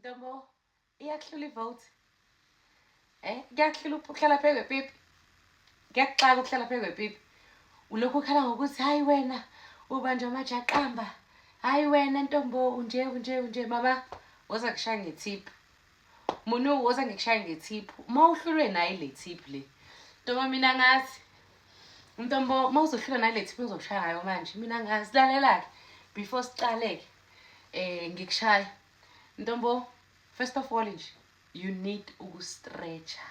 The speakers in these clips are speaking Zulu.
Ntombo, iyakuhlula ivote. Eh, kuyakuhlula ukuhlala phezu kwepipi. Kuyakuxaka ukuhlala phezu kwepipi. Ulokhu ukhala ngokuthi hayi wena ubanjwa amajaqamba. Hayi wena ntombo unje unje unje mama woza kushaya ngethip. Munu woza ngikushaya ngethip. Uma uhlulwe nayi le tip le. Ntombo mina ngazi. Ntombo uma uzohlulwa nayi le tip ngizokushaya ngayo manje. Mina ngazi lalela-ke before siqale-ke. Eh ngikushaya. Ntombo, first of all nje you need ukustretcha.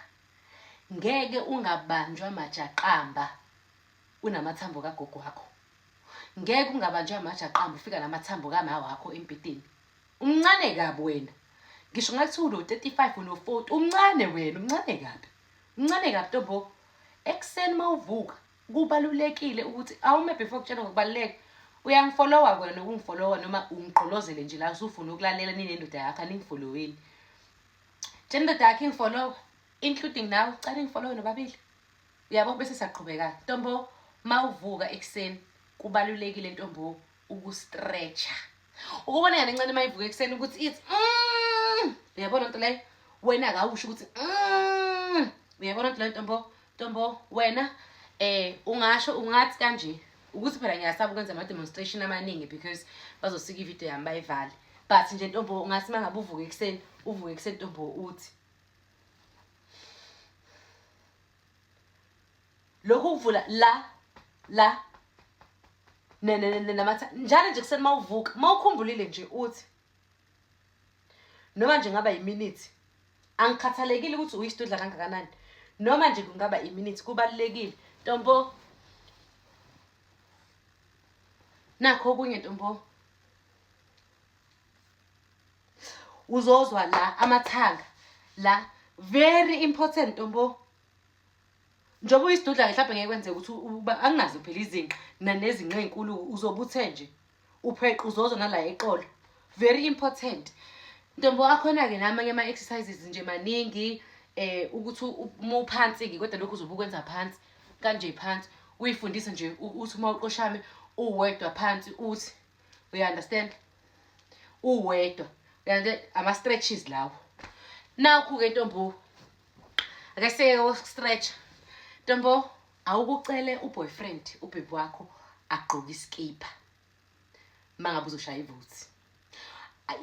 Ngeke ungabanjwa majaqamba unamathambo kagogo wakho. Ngeke ungabanjwa amajaqamba ufika namathambo kama wakho embhedeni. Umncane kabi wena. Ngisho ngathi uno-35 uno-40 umncane wena, umncane kabi. Umncane kabi ntombo. Ekuseni mawuvuka Kubalulekile ukuthi awume before kutshela ngokubaluleka. Uyangifolowa kona nokungifolowa noma ungigqolozele nje la usufuna ukulalela ninendoda yakho aningifoloweli. Tshela indoda yakho ingifolowe including nawe cela ingifolowe nobabili. Uyabo bese siyaqhubeka. Ntombo mawuvuka ekuseni kubalulekile ntombo ukustretcha. Ukubona ingane encane mayivuka ekuseni ukuthi ithi uyabona nto leyo wena akawusho ukuthi uyabona nto leyo ntombo Ntombo wena eh ungasho ungathi kanje ukuthi phela ngiyasaba ukwenza ama demonstration amaningi because bazosika ivideo yami bayivale but nje ntombo ungathi mangabe uvuke ekuseni uvuke ekuseni ntombo uthi lokhu kuvula la la namatha njalo nje kuseni mawuvuka mawukhumbulile nje uthi noma nje ngaba yiminithi angikhathalekile ukuthi uyisidudla kangakanani noma nje kungaba iminithi kubalulekile ntombo nakho okunye ntombo uzozwa la amathanga la very important ntombo njengoba uyisidudla-ke mhlawumbe ngeke kwenzeka ukuthi uba anginazo phela izinqa nezinqa ey'nkulu uzobe uthe nje upheqa uzozwa nala eqolo very important ntombo akhona-ke namanye ama-exercises nje maningi eh ukuthi uma uphansi-ke kodwa lokhu uzobe ukwenza phansi kanje phansi uyifundise nje uthi uma uqoshame uwedwa phansi uthi uya-understand uwedwa ama-stretches lawo nakhu-ke ntombo ake siyeke stretch ntombo awukucele uboyfriend ubhebi wakho agqoke iskipa mangabe uzoshaya ivothi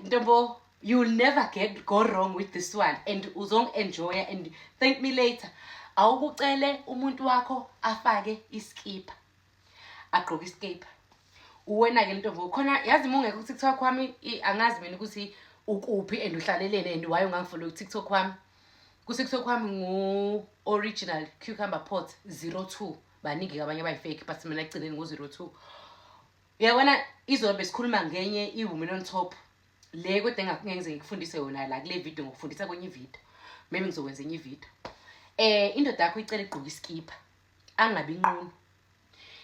ntombo you'll never get go wrong with this one and uzongi-enjoya and thank me later awukucele umuntu wakho afake iskipa agqoke iskipa uwena-ke ntombo khona yazi uma ungekho ku-tiktok wami angazi mina ukuthi ukuphi and uhlaleleni and why ungangifollow ku-tiktok wami ku-tiktok wami ngu-original cucumber pot 02 baningi-ke abanye abayi-fake but mina ekugcineni ngu-02 uyabona izolo besikhuluma ngenye i-women on top le kodwa engeke ngize ngikufundise yona la kule video ngokufundisa kwenye ivideo maybe ngizokwenza enye ivideo eh indoda yakho icela igqoke iskipha angabi nqunu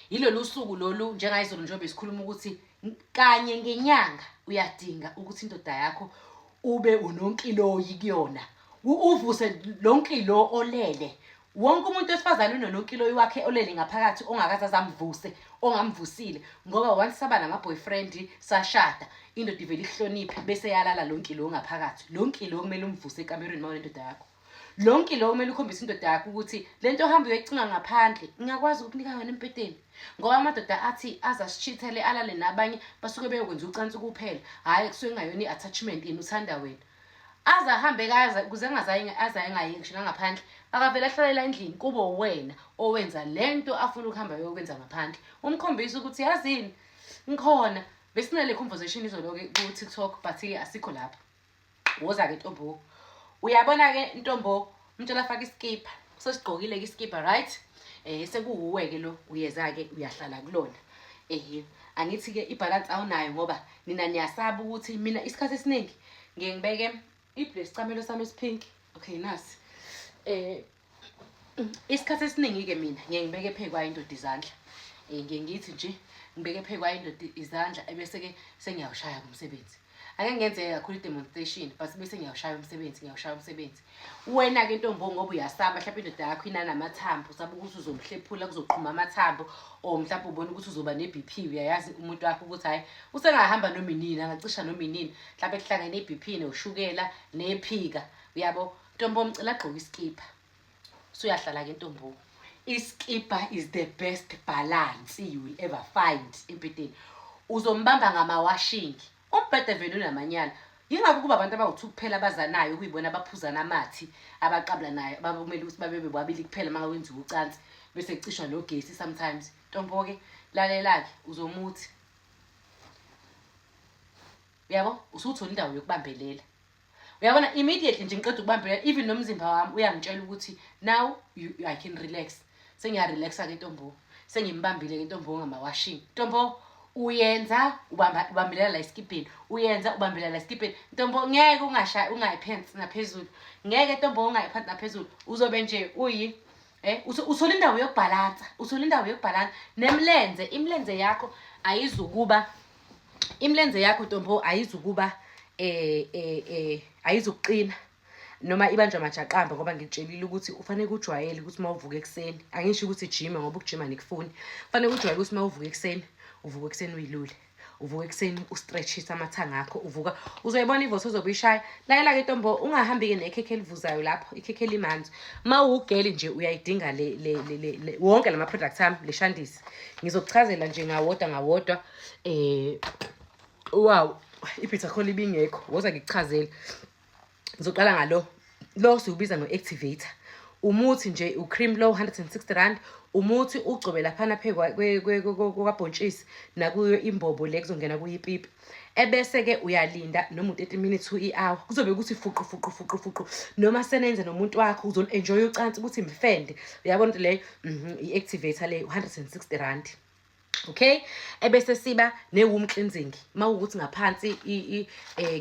yilolu suku lolu njengayizolo njengoba besikhuluma ukuthi kanye ngenyanga uyadinga ukuthi indoda yakho ube unonkiloyi kuyona uvuse lonkilo olele wonke umuntu wesifazane unononkiloyi wakhe olele ngaphakathi ongakaze azamvuse ongamvusile ngoba once saba nama-boyfriend sashada indoda ivele ihloniphe bese yalala lonkilo ongaphakathi lonkilo kumele umvuse ekamerweni uma unendoda yakho Lonke lo kumele ukhombise indoda yakho ukuthi le nto ohamba uyoyicinga ngaphandle ngingakwazi ukukunika yona empeteni ngoba amadoda athi aze asishithele alale nabanye basuke beyokwenza ucansi kuphela hhayi kusuke kungayona i-attachment yena uthanda wena aze ahambe kaze kuze angazaye aze engayi ngisho nangaphandle akavele ahlalela endlini kube wena owenza le nto afuna ukuhamba yokwenza ngaphandle umkhombise ukuthi yazini ngikhona besinale conversation izolo-ke ku-tiktok but-ke asikho lapho woza-ke ntombo uyabona-ke ntombo umtshela afake isikipha sesigqokile-ke isikipha right um sekuwuwe-ke lo uyeza-ke uyahlala kulona ehe angithi-ke ibhalansi awunayo ngoba nina niyasaba ukuthi mina isikhathi esiningi ngiye ngibeke ibhlesicamelo sami esiphinki okay nasi um Isikhathi esiningi-ke mina ngiye ngibeke phezu kwayo indoda izandla um ngiye ngithi nje ngibeke phezu kwayo indoda izandla ebese-ke sengiyawushaya kumsebenzi. Ake ngenzeke kakhulu i-demonstration, but bese ngiyawushaya umsebenzi, ngiyawushaya umsebenzi. Wena-ke ntombo, ngoba uyasaba mhlawumbe indoda yakho inanamathambo, usaba ukuthi uzomhlephula, kuzoqhuma amathambo, or mhlawumbe ubona ukuthi uzoba ne-BP. Uyayazi umuntu wakho ukuthi hhayi, usengahamba noma inini, angacisha noma inini, mhlawumbe kuhlangene i-BP noshukela nephika, uyabo. Ntombo, mcela agqoke isikipha. Usuyahlala-ke ntombo. Iskipa is the best balance you will ever find empedeni. Uzombamba ngamawashingi. Umbhede vele unamanyala. Yingakho kuba abantu abawu-two kuphela abazanayo, kuyibona abaphuzana amathi, abaqabulanayo, abakumele ukuthi babe bobabili kuphela uma kwenziwa ucansi, bese kucishwa nogesi sometimes. Ntombo-ke, lalela-ke, uzomuthi. Uyabo? Usuthola indawo yokubambelela. Uyabona, immediately nje ngiqeda ukubambelela, even nomzimba wami uyangitshela ukuthi now I can relax. Sengiya-relaxa-ke ntombo. Sengimbambile-ke ntombo ngamawashing. Ntombo, uyenza ubamba, ubambelela la esikibheni, uyenza ubambelela la esikibheni. Ntombo, ngeke ungashayi, ungayi phansi naphezulu. Ngeke ntombo ungayi phansi naphezulu. Uzobe nje uyi uthola indawo yokubhalansa, uthola indawo yokubhalansa. Nemlenze, imilenze yakho ayizukuba, imilenze yakho ntombo ayizukuba ayizukuqina noma ibanjwa amajaqamba, ngoba ngikutshelile ukuthi ufanele ujwayele ukuthi uma uvuka ekuseni, angisho ukuthi jima ngoba ukujima nikufuni, kufanele ujwayele ukuthi uma uvuka ekuseni, uvuka ekuseni uyilule, uvuka ekuseni ustretchise amathanga akho, uvuka uzoyibona ivosi ozobe uyishaya. Lalela-ke ntombo, ungahambi-ke nekhekhe elivuzayo lapho, ikhekhe elimanzi. Uma uwugeli nje uyayidinga le wonke lama products ami, le shandisi. Ngizokuchazela nje ngawodwa ngawodwa. Wow, i-bitter cola ibingekho, woza ngikuchazele. Ngizoqala ngalo. Lo siwubiza ngo-activator. Umuthi nje u-cream lo, R160. Umuthi ugcobe laphana phe kwabhontshisi nakuyo imbobo le kuzongena kuyo ipipi. Ebese-ke uyalinda noma u-30 minutes to i-hour, kuzobe kuthi fuqu fuqu fuqu fuqu. Noma senenze nomuntu wakho, uzolu-enjoy ucansi ukuthi mfende. Uyabona into leyo? I-activator le, R160. Okay, ebese siba ne-womb cleansing. Uma kuwukuthi ngaphansi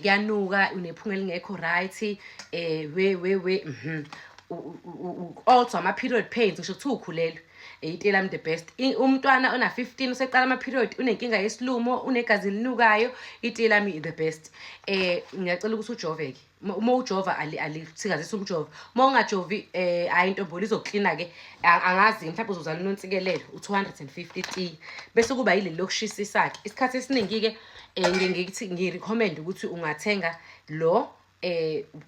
kuyanuka, unephunga elingekho right, we we we also ama-period pains, ngisho kuthiwa ukhulelwe, itiye lami the best. Umntwana ona-15 useqala ama-period, unenkinga yesilumo, unegazi elinukayo, itiye lami the best. Ngiyacela ukuthi ujove-ke. Uma ujova alithikazisa umjovo. Uma ungajovi, hhayi ntombo, lizoklina-ke. Angazi mhlawumbe uzozala unontsikelelo. U-250 tea. Bese kuba yileli lokushisisa-ke. Isikhathi esiningi-ke ngiye ngithi ngi-recommend ukuthi ungathenga lo,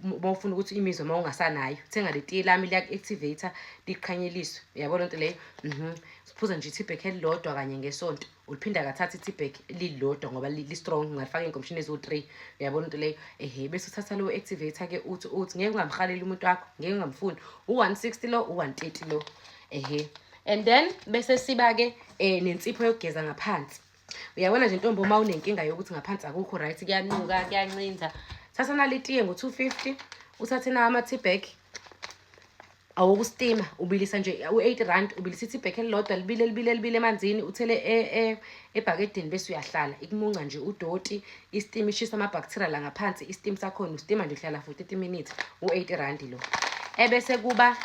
uma ufuna ukuthi imizwa uma ungasanayo, thenga le tiye lami, liyaku-activate, liqhanyeliswe. Uyabona into leyo? Siphuza nje i-tea bag elilodwa kanye ngesonto. Uliphinda kathathu i-tea bag lilodwa ngoba li-strong, ungalifaka ey'nkomishini eziwu-3. Uyabona into leyo? Ehe, bese uthatha lowo activator-ke, uthi ngeke ungamhaleli umuntu wakho, ngeke ungamfuni. U-160 lo, u-130 lo. Ehe, and then bese siba-ke nensipho yokugeza ngaphansi. Uyabona nje ntombi, uma unenkinga yokuthi ngaphansi akukho right, kuyanuka, kuyancinza, thatha nali tiye ngo-250, uthathe nawo ama-tea bag awokustima, ubilisa nje u-R80, ubilisa i-tea bag elilodwa, libile libile libile emanzini, uthele ebhakedeni, bese uyahlala. Ikumunca nje udoti, i-steam ishisa ama-bacteria la ngaphansi. I-steam sakhona ustima nje, uhlala for 30 minutes. U-R80 lo. Ebese kuba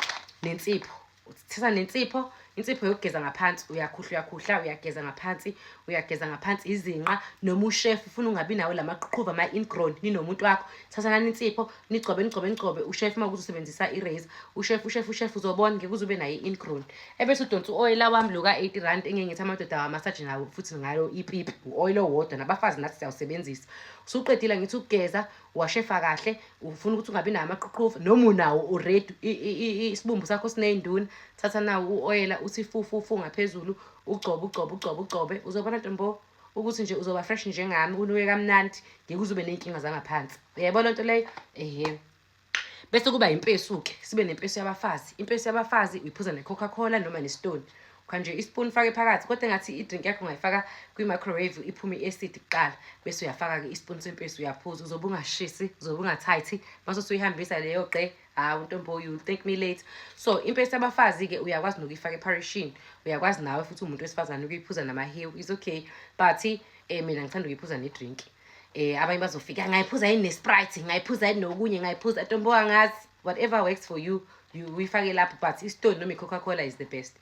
nensipho. Uthatha nensipho, insipho yokugeza ngaphansi, uyakhuhla, uyakhuhla, uyageza ngaphansi, uyageza ngaphansi izinqa. Noma ushefu ufuna ungabi nawo lamaqhuqhuva, ama-ingrown, ninomuntu wakho, thatha nani insipho, nigcobe, nigcobe, nigcobe. Ushefu uma ukuthi usebenzisa i-razor, ushefu, ushefu, ushefu, uzobona ngeke uze ube nayo i-ingrown. Ebese udonsa u-oyila wami lo ka-R80, engeke ngithi amadoda awamasaji nawo futhi ngayo ipipi. U-oil owodwa, nabafazi nathi siyawusebenzisa. Usuqedile ngithi ukugeza, washefa kahle, ufuna ukuthi ungabi nawo amaqhuqhuva, noma unawo already, isibumbu sakho siney'nduna, thatha nawo u-oyela, uthi fu fu fu ngaphezulu, ugcobe, ugcobe, ugcobe, ugcobe. Uzobona ntombo ukuthi nje uzoba fresh njengami, unuke kamnandi, ngeke uze ube ney'nkinga zangaphansi. Uyayibona nto leyo? Ehe, bese kuba impesu-ke, sibe nempesu yabafazi. Impesu yabafazi uyiphuza ne-Coca Cola noma nesitoni kanje, ispoon fake phakathi, kodwa engathi i-drink yakho ungayifaka kwi-microwave, iphume i-acid kuqala, bese uyafaka-ke ispoon sempesu, uyaphuza. Uzobe ungashisi, uzobe ungathayithi mase usuyihambisa leyo gqe. Hawu ntombo, you'll thank me later. So impesu yabafazi-ke uyakwazi nokuyifaka epharishini, uyakwazi nawe futhi umuntu wesifazane ukuyiphuza namahewu, is okay, but mina ngithanda ukuyiphuza ne-drink. Abanye bazofika, ngayiphuza yini ne-Sprite, ngayiphuza yini nokunye, ngayiphuza. Ntombo, angazi, whatever works for you, you uyifake lapho, but istone noma i-Coca Cola is the best.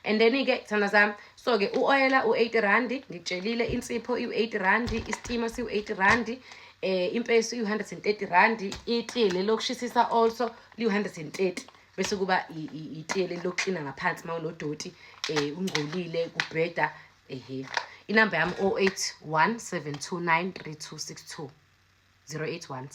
And then-ke thanda zami, so-ke u-oyela u-R80, ngikutshelile, insipho iwu-R80, istima siwu-R80. Impesu iyi-R130, itiye leli lokushisisa also liyi-130, bese kuba itiye leli lokuklina ngaphansi uma unodoti, ungcolile, kubheda. Ehe, inamba yami 081 729 3262, 081.